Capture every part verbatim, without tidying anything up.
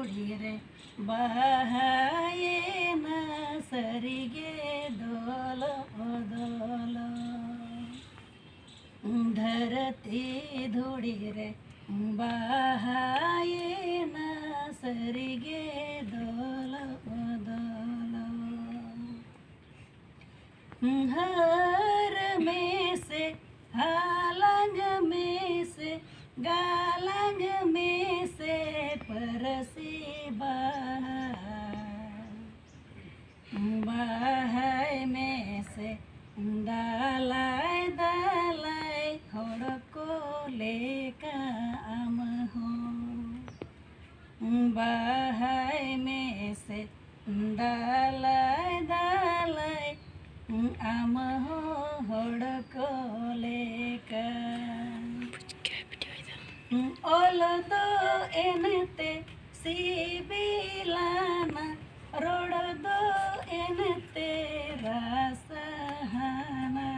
ᱨᱮ ᱵᱟᱦᱟᱭᱮᱱᱟ ᱥᱟᱹᱨᱤᱜᱮ ᱫᱚᱞᱚ ᱫᱚᱞᱚ᱾ ᱫᱷᱟᱹᱨᱛᱤ ᱫᱷᱩᱲᱤ ᱨᱮ ᱵᱟᱦᱟᱭᱮᱱᱟ ᱥᱟᱹᱨᱤᱜᱮ ᱫᱚᱞᱚ ᱫᱚᱞᱚ᱾ ᱦᱟᱹᱨ ᱢᱮᱥᱮ, ᱦᱟᱞᱟᱝ ᱢᱮᱥᱮ, ᱜᱟᱞᱟᱝ ᱢᱮᱥᱮ ᱯᱟᱹᱨᱥᱤ ᱵᱟᱦᱟ᱾ ᱵᱟᱦᱟᱭ ᱢᱮᱥᱮ, ᱫᱟᱞᱟᱭ ᱫᱟᱞᱟᱭ ᱦᱚᱲ ᱠᱚ ᱞᱮᱠᱟ ᱟᱢ ᱦᱚᱸ᱾ ᱵᱟᱦᱟᱭ ᱢᱮᱥᱮ, ᱫᱟᱞᱟᱭ ᱫᱟᱞᱟᱭ ᱟᱢ ᱦᱚᱸ ᱦᱚᱲ ᱠᱚ ᱞᱮᱠᱟ᱾ ᱚᱞ ᱫᱚ ᱮᱱᱛᱮ ᱥᱤᱵᱤᱞᱟᱱᱟ, ᱨᱚᱲ ᱫᱚ ᱮᱱᱛᱮ ᱨᱟᱥᱟᱦᱟᱱᱟ᱾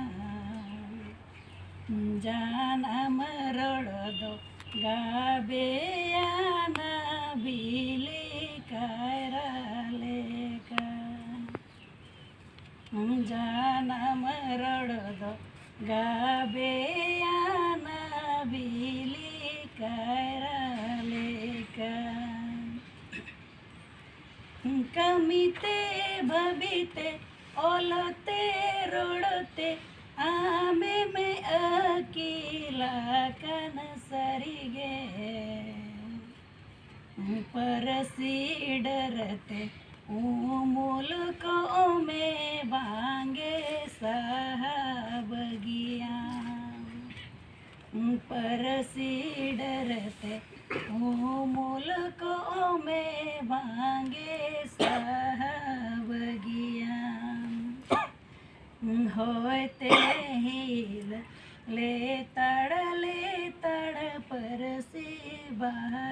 ᱡᱟᱱᱟᱢ ᱨᱚᱲ ᱫᱚ ᱜᱟᱵᱮᱭᱟᱱᱟ ᱵᱤᱞᱤ ᱠᱟᱭᱨᱟ ᱞᱮᱠᱟ᱾ ᱡᱟᱱᱟᱢ ᱨᱚᱲ ᱫᱚ ᱜᱟᱵᱮᱭᱟᱱᱟ ᱵᱤᱞᱤ ᱠᱟᱭᱨᱟ ᱞᱮᱠᱟ᱾ ᱠᱟᱹᱢᱤᱛᱮ ᱵᱷᱟᱹᱵᱤᱛᱮ ᱚᱞᱛᱮ ᱨᱚᱲᱛᱮ ᱟᱢᱮᱢ ᱟᱹᱠᱤᱞ ᱟᱠᱟᱱ ᱥᱟᱹᱨᱤᱜᱮ᱾ ᱯᱟᱹᱨᱥᱤ ᱰᱟᱹᱨᱛᱮ ᱩᱢᱩᱞ ᱠᱚᱜ ᱢᱮ ᱵᱟᱝᱜᱮ ᱥᱟᱦᱟ ᱵᱟᱹᱜᱤᱭᱟᱢ᱾ ᱯᱟᱹᱨᱥᱤ ᱰᱟᱹᱨᱛᱮ ᱩᱢᱩᱞ ᱠᱚᱜ ᱢᱮ ᱵᱟᱝᱜᱮ ᱥᱟᱦᱟ ᱵᱟᱹᱜᱤᱭᱟᱢ᱾ ᱦᱚᱭᱛᱮ ᱦᱤᱞ ᱞᱮᱛᱟᱲ ᱞᱮᱛᱟᱲ ᱯᱟᱹᱨᱥᱤ ᱵᱟᱦᱟ